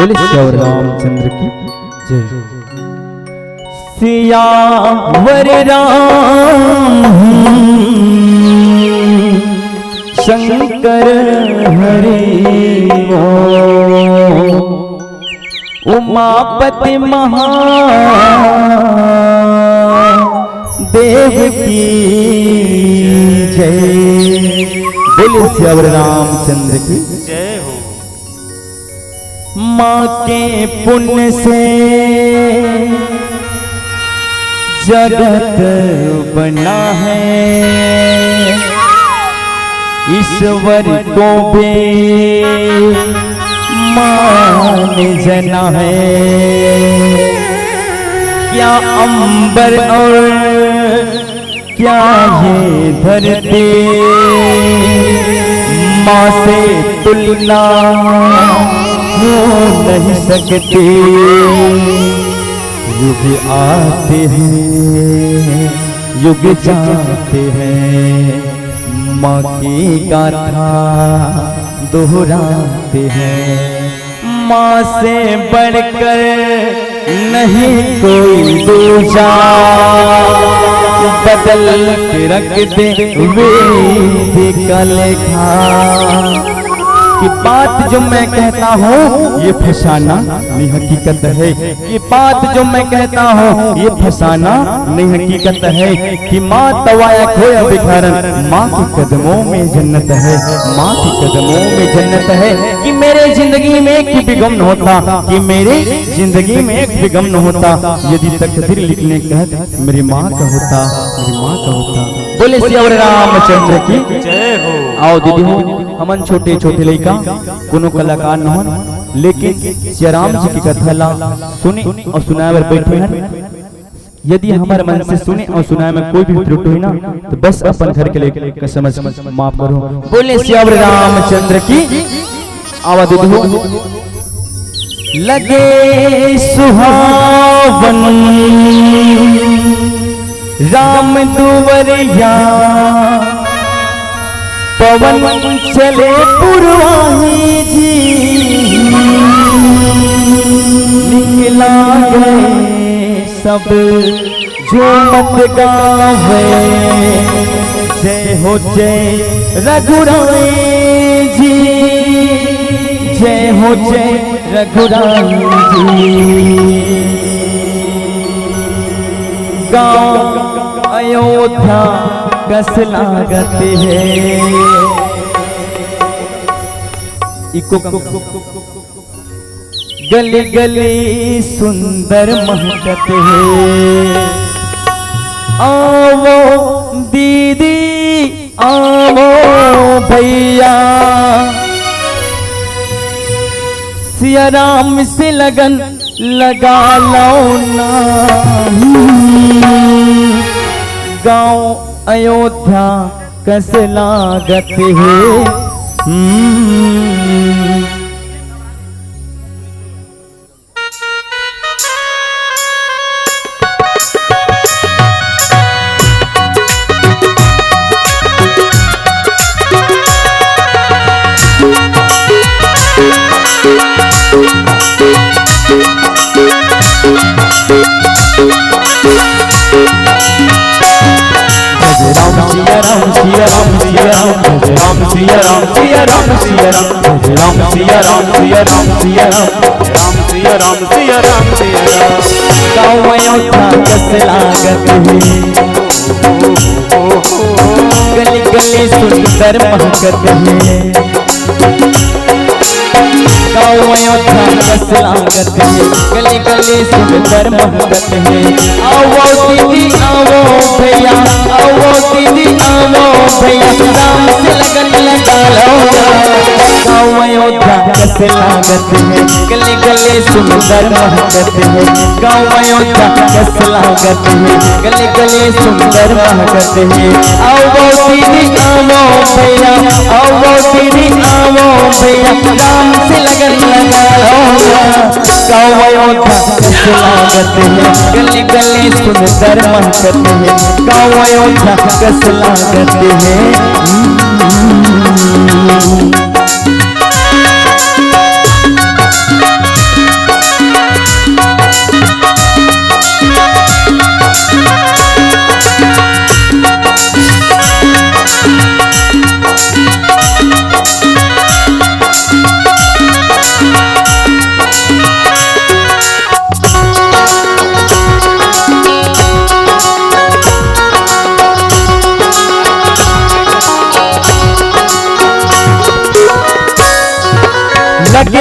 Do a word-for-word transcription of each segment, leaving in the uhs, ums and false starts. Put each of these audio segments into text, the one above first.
बोले सियावर रामचंद्र की जय। सियावर राम शंकर हरि वो उमापति महादेव की जय। बोले सियावर रामचंद्र की जय हो। माँ के पुण्य से जगत बना है, ईश्वर को भी मान जना है। क्या अंबर और क्या ये धरती माँ से तुलना हो नहीं सकती। युग आते हैं, युग जाते हैं, माँ की गाथा दोहराते हैं। माँ से बढ़कर नहीं कोई दूजा, बदल के रख दे वेद का लेखा। कि बात जो मैं कहता हूँ ये फसाना नहीं हकीकत है, कि बात जो मैं कहता हूँ ये फसाना नहीं हकीकत है। कि माँ तवाया खोया भिखारन, माँ के कदमों में जन्नत है, माँ के कदमों में जन्नत है। कि मेरे जिंदगी में एक भी गम न होता, कि मेरे जिंदगी में एक भी गम न होता, यदि तकदीर लिखने कहत मेरी माँ का होता, मेरी माँ का होता। बोले सियावर रामचंद्र की जय हो। आओ दीदी हो, हमन छोटे छोटे लइका, कोनो कलाकार न हन, लेकिन सियाराम जी की कथा ला सुने और सुनाए बर बैठे हन। यदि हमर मन से सुने और सुनाए में कोई भी त्रुटि होही ना, तो बस अपन घर के लइका समझ माफ करो। बोले सियावर रामचंद्र की। आवा दीदी हो। लगे सुहावन राम दुवरिया, पवन चले पुरवाही जी। निकला गए सब झूमत गावे, जय हो जय रघुराई जी, जय हो जय रघुराई जी। गाँव अयोध्या कस लागत है। इको गली गली सुंदर महकत है। आवो दीदी आवो भैया, सिया राम से लगन लगा लो ना। गाँव अयोध्या कस लागत है। हम्म। जय राम सिया राम सिया राम सिया राम, जय राम सिया राम सिया राम सिया राम, जय राम सिया राम सिया राम सिया राम, जय राम सिया राम सिया राम सिया राम। गाँव अयोध्या कस लागत है, गली गली सुंदर महकत है। गाँव अयोध्या कस लागत है, गली गली सुंदर महकत है। आवो दीदी आवो भैया, आवो दीदी आवो भैया, राम से लगन लगा लो। गाँव अयोध्या कस लागत है, गली गली सुंदर महकत है। गाँव अयोध्या कस लागत है, गली गली सुंदर महकत है। आवो दीदी आवो भैया, आवो दीदी आवो भैया, राम से लगन लगा लो। गाँव अयोध्या कस लागत है, गली गली सुंदर महकत है। गाँव अयोध्या कस लागत है। हम्म।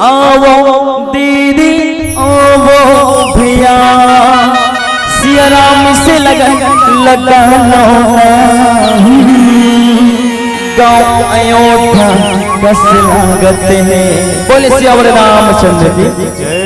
आवो दीदी, आवो भैया, सिया राम से लगन लगानो नहीं। गाँव अयोध्या कस लागत हे। बोले सियावर रामचंद्र की।